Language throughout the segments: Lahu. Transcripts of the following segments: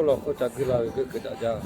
Lawˬ hk'oˆ ca guˇ la ve geuˆ keu daꞈ jaˇ.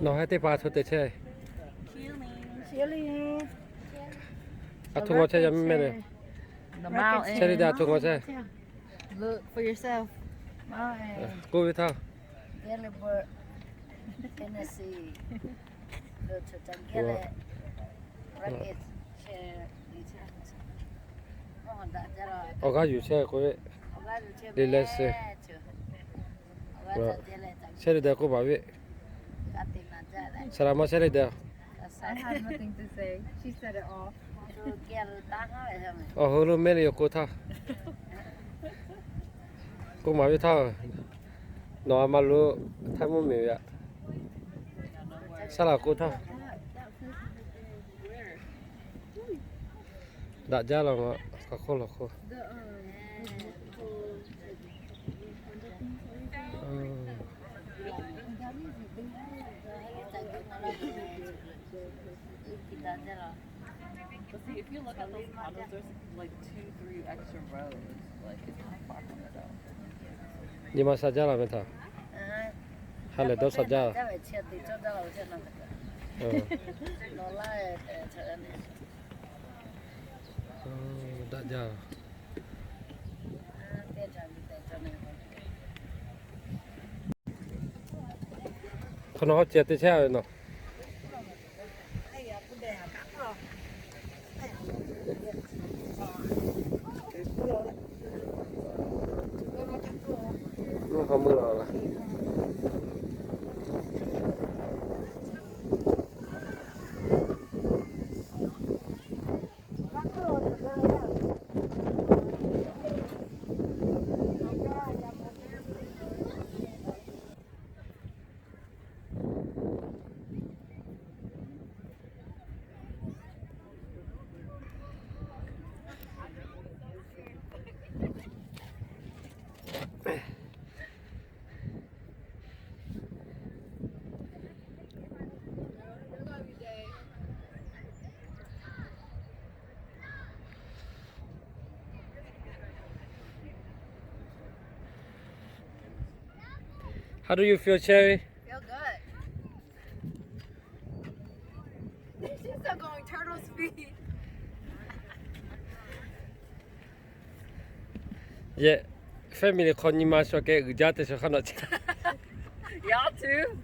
Nawˬ hui teˇ hpaˍ hto te chehˇ. Aˬ htoꞈ ma chehˇ yaˇ mehˆ le. Chehˇ le daꞈ, aˬ htoꞈ ma chehˇ. K'oˆ ve htaˇ. Awˬ g'aˇ yuˬ chehˇ k'oˆ ve, le leh se. Chehˇ le daꞈ k'oˆ baˬ ve. Saˍ laꞈ ma chehˇ le daꞈ. Awˬ hui lo mehˆ le yoˬ k'oˆ htaˇ. K'oˆ maˍ ve htaˇ. Nawˬ a ma lo htaˇ mvuhˇ miˬ ve aꞈ. Saˍ laꞈ k'oˆ htaˇ. Daꞈ jaˇ law ma, k'aˬ hk'oˆ lawˬ hk'oˆ. But see, if you look at those condos, there's like two, three extra rows. Like, it's kind of far from the downtown. Nyi ma sha jaˇ la ve htaꞈ ha lehˬ dawˇ sha jaˇ. Daꞈ jaˇ. Hk'aw nawˬ hawˉ ceh teˇ chehˇ ve nawˬ. Mvuhˇ hk'aw meuˇ la laˬ. How do you feel, Cherry? Feel good. She's still going turtle speed. Yeh, family hk'aw nyi ma sha keh uiˍ jaˇ te sha hk'a nawˬ chi. Y'all too?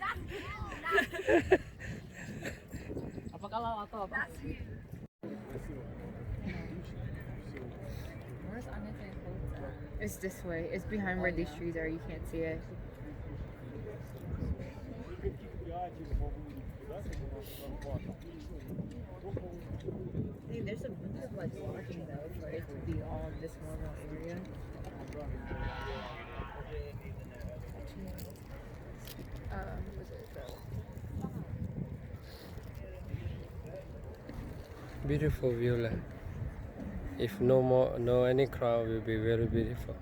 It's this way. It's behind where these trees are. You can't see it. Dang, there's a bunch of, like, lodging though for it to be all this one little area. Um, was it the Beautiful view leh. If no more, no any crowd, will be very beautiful.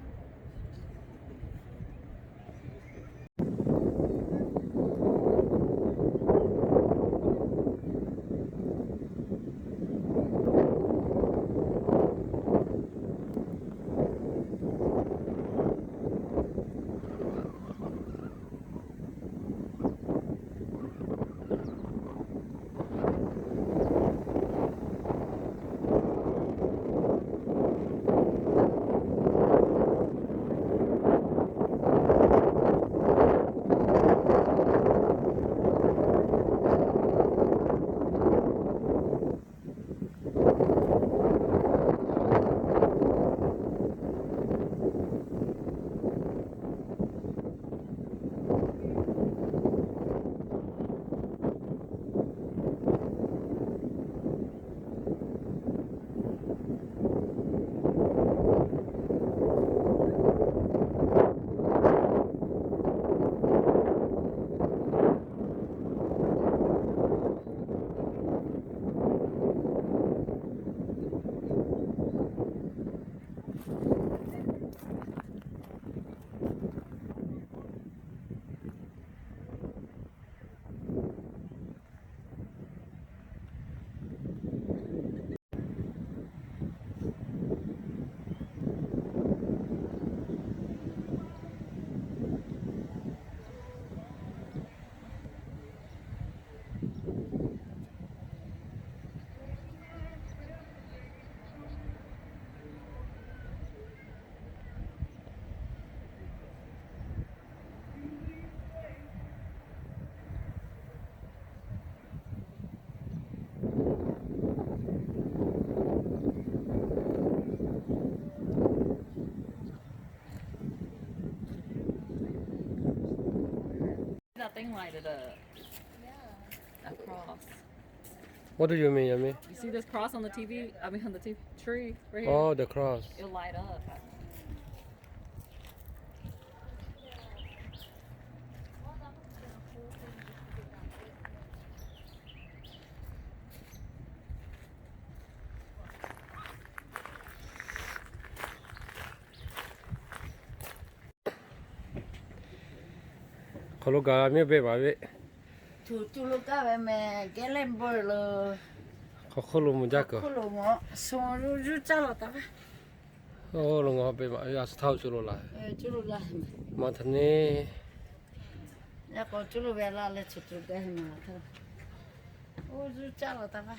That thing lighted up. Yeah. That cross. What do you mean, Yummy? You see this cross on the T V? I mean, on the T V, tree right here? Oh, the cross. It'll light up. Hk'aw lo gaˬ miˇ ve baˬ ve. Tuˬ tu lo kaˇ ve mehˬ, Gatlinburg lo. Hk'aw hk'oˆ lo mvuh jaˇ kuˬ. Hk'oˆ lo mvuh, suh zuˇ caˇ lawˬ taˍ ve. Oˇ lo ngawˬ ve maꞈ ve a suh htaˇ oˇ cuˇ lo laˬ. Maꞈ htaꞈ neˇ. Yaˇ k'o cuˇ lo ve laˇ leh, cuˬ tu gaˇ ve maꞈ htaˇ, oˇ zuˇ caˇ lawˬ taˍ ve.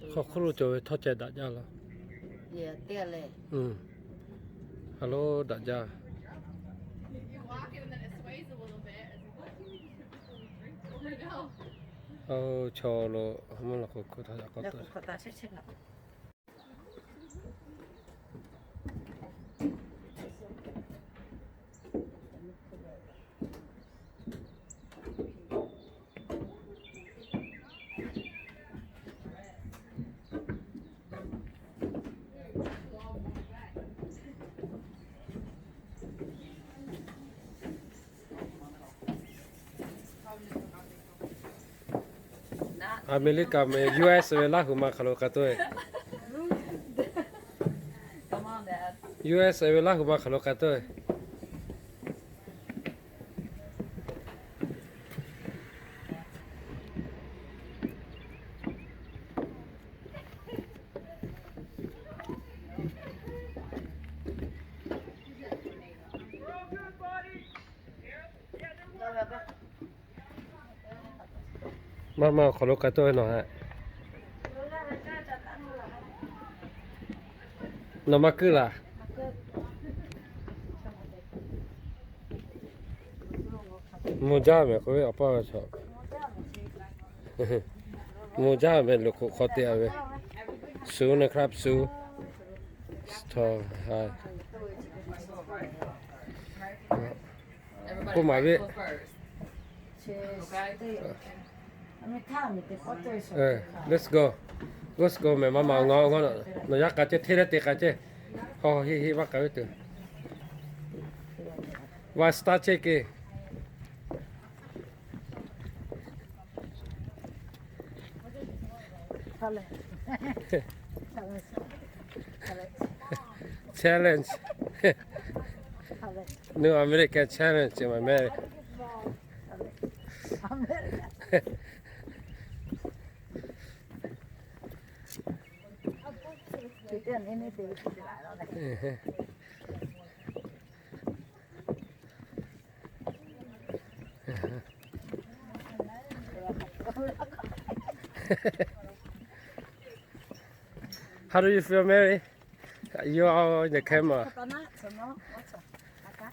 Hk'aw hk'oˆ lo cawˬ ve htawˇ ceh daꞈ jaˇ laˇ. A lo daꞈ jaˇ. Chaw lo mvuhˇ la k'o hk'aw htaˇ yaꞈ k'aw taw. Aˍmeˍriˆkaˍ mehˬ, U S ve Laˇ huˍ ma hk'aˬ lo k'ai tawˆ e. U S ve Laˇ huˍ ma hk'aˬ lo k'ai tawˆ e. Maˇ maˇ awˬ hk'aw lo k'ai tawˆ ve nawˬ hehꞈ. Nawˬ maˇ keuˆ laˬ. Mvuh jaˇ mehˍ k'oˆ ve awˬ paˇ ve chaw. Mvuh jaˇ mehˍ, luˬ k'oꞈ hk'aw te a ve. Su naˍ hk'aˇ su. K'oˆ maˍ ve. Let's go. Let's go mehˍ maˇ maˇ ngaw ngaw. Nawˬ yaˇ k'a ceh hteˇ leh te k'a ceh. Hawˇ heˆ heˆ vaˇ k'a ve tuˬ. Vaˇ start check e. Challenge. New American challenge in my marriage. How do you feel, Mary? You are in the camera.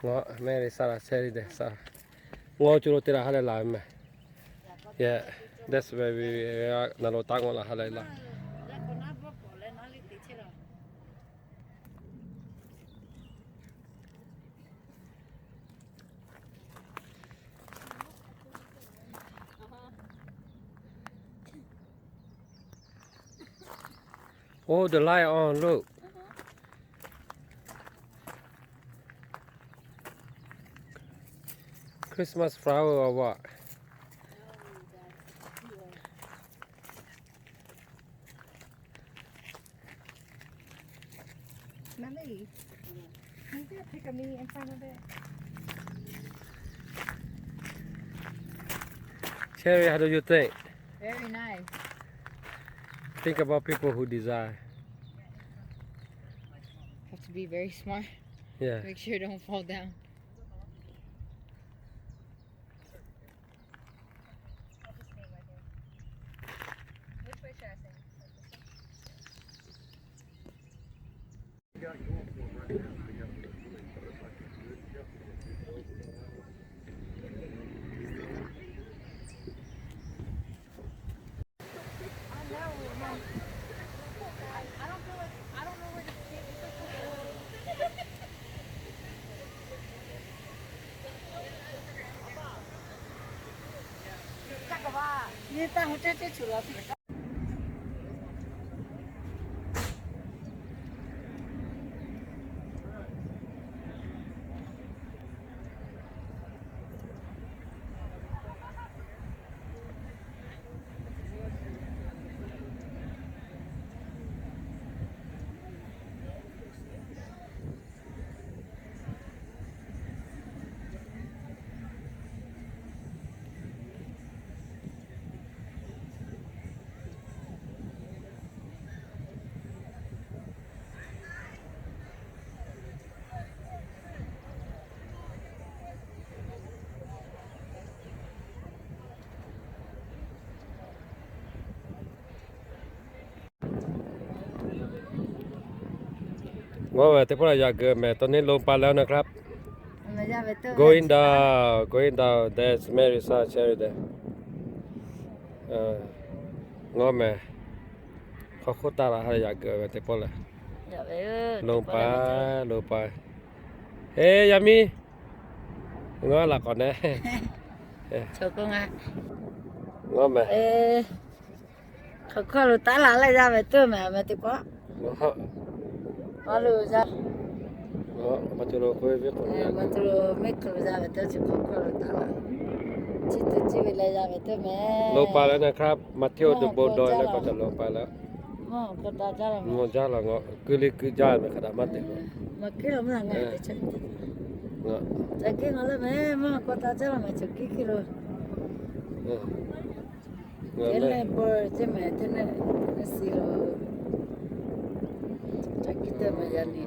Ngaw, Mary saˍ laˍ chehˇ ve de saˍ laˍ. Ngaw cuˇ lo te laˬ ha leh laˬ ve mehˍ. Yeah, that's where we, na lo taˆ ngaw laˬ ha leh laˬ. Oh, the light on, look. Christmas flower or what? Melly, can you get a pic of me in front of it? Cherry, how do you think? Very nice. Think about people who desire. Have to be very smart. Yeah. Make sure you don't fall down. Ngaw mehˬ teˇ pawˆ lehˬ yaꞈ geuꞈ mehˬ, ตอนนี้ลงไปแล้วนะครับ Going down, going down, there's Marissa Cherry there. Ngaw mehˬ, hk'aw hk'oˆ taˆ la ha leh yaꞈ geuꞈ mehˬ teˇ pawˆ lehˬ. ลงไป, ลงไป. Heh, yaˇ miˇ. Ngaw laꞈ k'awꞈ neh. Ngaw mehˬ. Hk'aw hk'oˆ lo taˆ la leh yaˇ ve teˇ mehˬ, mehˬ teˇ pawˆ. Maˇ lo yaˇ, maˇ lo mehˆ hk'aw lo yaˇ ve teˇ chi hk'aw hk'oˆ lo taˆ la. Chi teˇ chi ve leh yaˇ ve teˇ mehˬ. ลงไปแล้วนะครับ มาเที่ยวตำบลดอยแล้วก็จะลงไปแล้ว. Maˇ k'awꞈ taˆ jaˇ la, maˇ jaˇ la ngaw, keu le keu jaˇ mehˬ hk'a daꞈ maˇ te. Maˇ keu la maˇ ngaˬ te chaw. Ca geh ngaˬ leh mehˬ, maˇ k'awꞈ taˆ jaˇ la mehˬ, chaw geh hk'e lo. Teˇ neˇ beuꞈ ceˇ mehˬ, teˇ neˇ, teˇ neˇ si lo. Ca geh teˇ mehˬ yaˇ ni.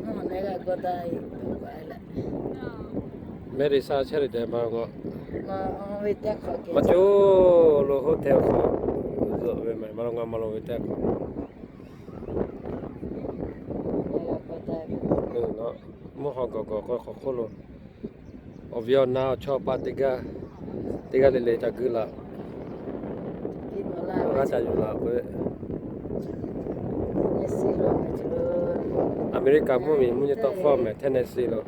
Mehˬ lehˬ g'a g'awˇ daꞈ e. Marissa Cherry dehꞈ ma ngaw. Maˇ co lo hotel hk'aw zuhꞈ ve mehˬ, maˇ lo ngaˬ maˇ lo ve teˇ hk'aw. Mvuhˇ haw gawˬ gawˬ k'o hk'aw hk'oˆ lo awˬ viˉ awˬ naˉ awˬ chawˇ paˆ teˇ g'aˇ, teˇ g'aˇ le le ca guiˇ la. G'a ca yuˬ la k'o, America mvuhˇ miˬ mvuhˇ nyi tawˇ hkawˇ mehˬ, Tennessee lo,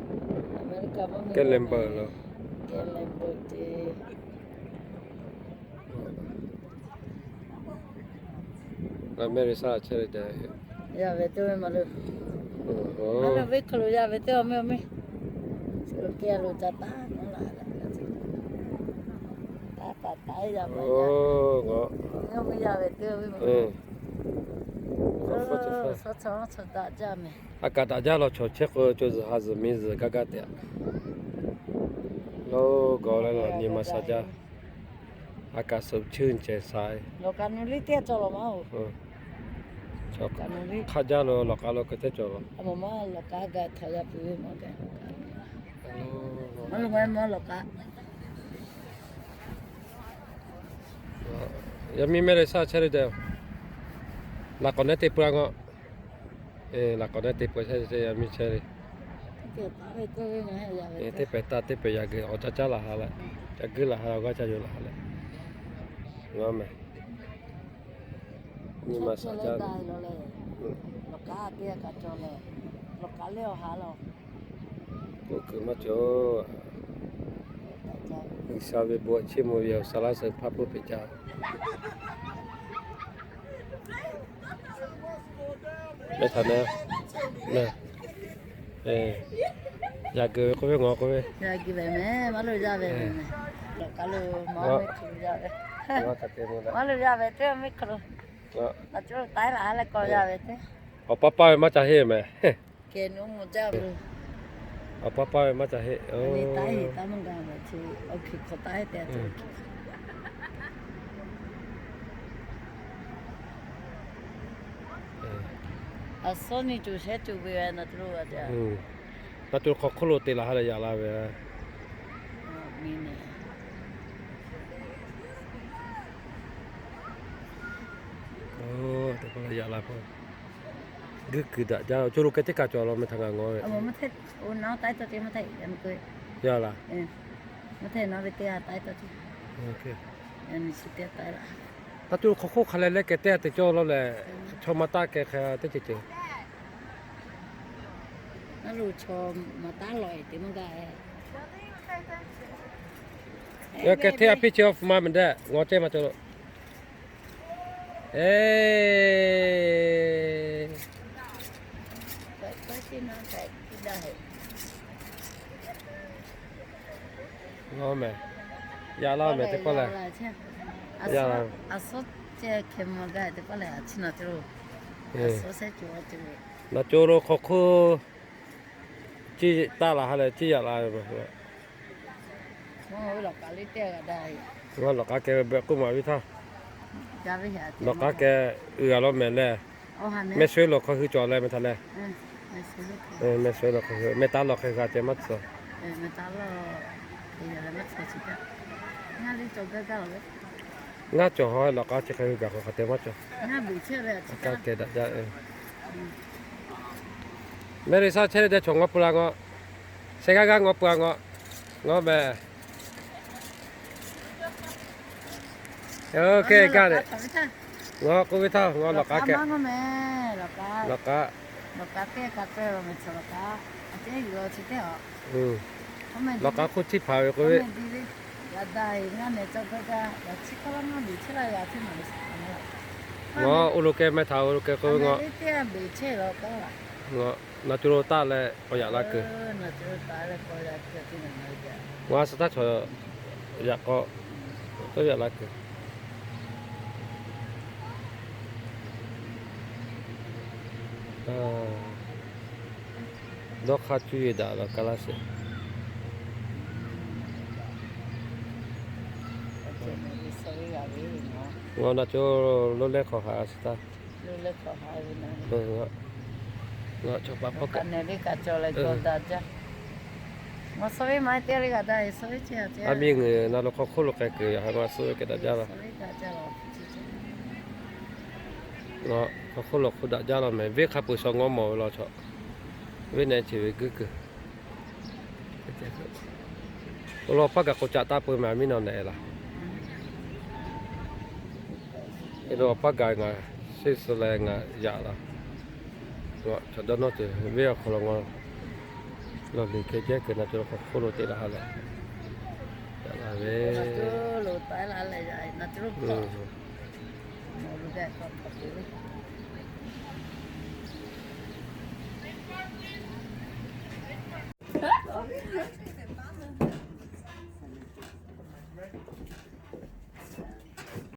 Gatlinburg lo. Marissa Cherry dehꞈ yaˇ ve teˇ ve maˇ lo. Maˇ lo ve hk'aw lo yaˇ ve teˇ awˬ mehˬ awˬ mehˬ. Chi lo kehˬ lo ca taˍ naˉ la. Taˍ taˍ taˍ yaˇ ve, ngaˬ ve yaˇ ve teˇ ve maˇ lo. Shaw chaw chaw daꞈ jaˇ mehˬ. A kaꞈ daꞈ jaˇ law, chaw chehˇ k'o co zuhˬ ha zuhˬ miˬ zuhˬ gaˇ gaˇ tehꞈ. Lo gawˬ leh laˬ nyi ma sha jaˇ. A kaꞈ suhˍ cheuˇ cehˬ sha. Lawˬ kaꞈ nu liˇ teˇ cawˬ lawˬ maˇ-oˬ. Hk'aˇ jaˇ lo lawˬ k'aˉ lo k'o teˇ cawˬ lawˬ. Yaˇ miˇ Marissa Cherry dehꞈ, laꞈ k'awꞈ nehˉ te peuˬ-a ngaw. Laꞈ k'awꞈ nehˉ te peuˬ-a, yaˇ miˇ Cherry. Teˇ pehˍ taˇ teˇ pehˍ yaꞈ geh awˬ caˇ caˇ laˬ ha leh, ca guiˇ laˬ ha leh, awˬ g'aˇ ca yuˬ laˬ ha leh. Ngaˬ mehˬ. Nyi ma sha jaˇ. K'oˆ kuiˬ maˇ cawˬ. G'uiˬsha ve bon chiˇ mvuh ve awˬ suhˍ laˇ suhˍ hpaˇ hpfuhˇ peꞈ jaˇ. Mehˬ htaꞈ na, yaꞈ g'euꞈ ve k'oˆ ve ngaˬ k'oˆ ve, maˇ lo yaˇ ve, maˇ lo yaˇ ve teˇ mehˬ hk'aw lo, awˬ paˇ paˇ ve maˇ ca heˆ mehˬ. Awˬ paˇ paˇ ve maˇ ca heˆ. Aˬ suhˉ nyi cuˬ shehˉ cuˬ ve, na tuˬ hk'aw hk'oˆ lo te laˬ ha leh yaꞈ la ve. Yaꞈ la, guiˇ kuiˬ daꞈ jaˇ. Co lo keh teˇ kaˬ cawˬ law mehˬ htaꞈ ngaˬ ngaw ve. Yaˇ laˬ. Taˇ co hk'aw hk'oˆ hk'a leh leh keh teˇ te cawˇ law lehˬ, chaw ma taˇ keh hk'a teˇ ceuˬ ceuˬ. Yaˇ keh hteˇ a picture of ma mehˬ dehꞈ ngaw ceh ma cawˬ lo. Ngaw mehˬ, yaꞈ la mehˬ teˇ pawˆ lehˬ. Yaꞈ la. Na co lo hk'aw hk'oˆ ciˇ taˆ laˬ ha leh ciˇ yaꞈ la ve. Ngaˬ lawˬ k'aˉ keh beh k'oˆ maˍ viˉ htaˇ, lawˬ k'aˉ keh uiˍ g'a law mehˬ lehˬ. Mehˆ shawehˇ lawˬ hk'aw hui cawˬ leh mehˬ htaꞈ lehˬ. Mehˆ shawehˇ lawˬ hk'aw hui, mehˆ taˉ lawˬ hk'e g'a ceh maˇ tcuh. Ngaˇ cawˬ haw lawꞈ k'aˉ chi hk'e hui gaˬ k'o hk'aˬ te maˇ cawˬ. Ka keh daꞈ jaˇ. Mehˇ le shaˉ chehˇ le deh chaw ngawˇ pu la ngawˇ. Sheh g'aˇ g'aˇ ngawˇ pu la ngawˇ. Ngawˇ meh. Oˇ hk'e gaˇ le. Ngawˇ k'oˆ ve htaˇ ngawˇ lawꞈ k'aˉ keh. Lawꞈ k'aˉ. Lawꞈ k'aˉ hk'oˆ htiˇ hpaˍ ve k'oˆ ve. Ngawˇ oˇ lo keh meh htaꞈ oˇ lo keh k'oˆ ve ngawˇ. Ngawˇ na co lo taˇ leh k'awꞈ yaꞈ la kuiˬ. Ngawˇ a suh htaˇ chaw yaꞈ k'aw tawˇ yaꞈ la kuiˬ. Dawˇ hk'aˇ cuˇ ve daꞈ la ka laˇ sheˍ. Ngawˇ na co lo leh hk'aw haꞈ a suh htaˇ. A miˇ ngeuˬ na lo hk'aw hk'oˆ lo k'ai kuiˬ yaꞈ hk'aˬ ma suh ve keh daꞈ jaˇ la. Hk'aw hk'oˆ lo hk'oˆ daꞈ jaˇ la meh. Venˇ hk'a peu-eˬ shaw ngawˇ mawˬ ve law chaw. Venˇ nehˬ chi ve guiˇ kuiˬ. Awˬ lawn paˇ gaˬ k'o caꞈ taˇ peu meh a miˇ naw nehˬ laˬ. Awˬ lawn paˇ gaˬ ngaˬ sheˆ suh leh ngaˬ yaꞈ la. Chaw dawˇ nawˇ ceuˬ venˇ awˬ hk'aw lo ngawˇ lawˬ liˬ keh jehˇ kuiˬ na co lo hk'aw hk'oˆ lo teꞈ la ha leh yaꞈ la ve.